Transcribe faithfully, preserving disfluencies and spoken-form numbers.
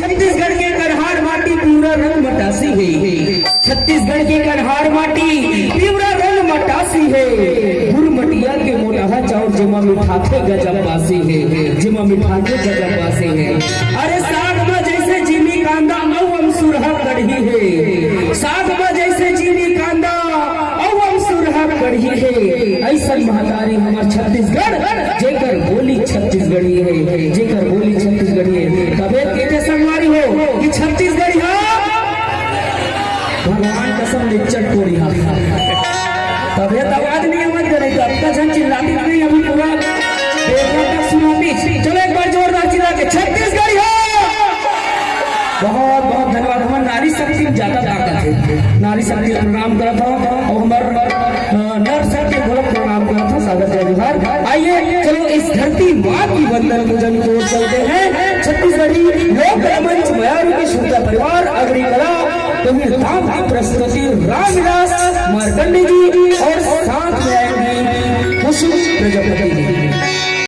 छत्तीसगढ़ के कन्हार माटी पिवरा रंग मटासी हे। छत्तीसगढ़ के कन्हार माटी पिवरा रंग मटासी हे। गुरमटिया के मोटहा चाउर जेमा मिठाथे गजब बासी हे, जेमा मिठाथे गजब बासी हे। अरे साग म जइसे जीमी कांदा अउ अमसुरहा कड़ही हे। साग म जइसे जीमी कांदा अउ अमसुरहा कड़ही हे। अइसन महतारी हमर छत्तीसगढ़, जेकर बोली छत्तीसगढ़ी हे, जेकर बोली छत्तीसगढ़ी हे। तभे कहिथे संगवारी हो कि छत्तीसगढ़ी ह भगवान कसम निच्चट कोरी ह। तभे त आवाज नइ आवत हे, नइ त अतका झन चिल्लातिस नहीं, अभी पूरा देवरा तक सुनातिस। चलो एक बार जोरदार चिल्ला के, छत्तीसगढ़ी ह। बहुत बहुत धन्यवाद। हमर नारी शक्ति में ज्यादा ताकत हे। नारी शक्ति ला प्रणाम करत हव अउ हमर, अ, नर शक्ति ला घलो प्रणाम करत हव। सादर जय जोहार। आइए, चलो इस धरती माँ की वंदन पूजन की ओर चलते हैं। छत्तीसगढ़ी लोक रंगमंच मयारू के श्रोता परिवार अग्नि कला, तुम्हें धाम की प्रस्तुति रामविलास मार्कंडे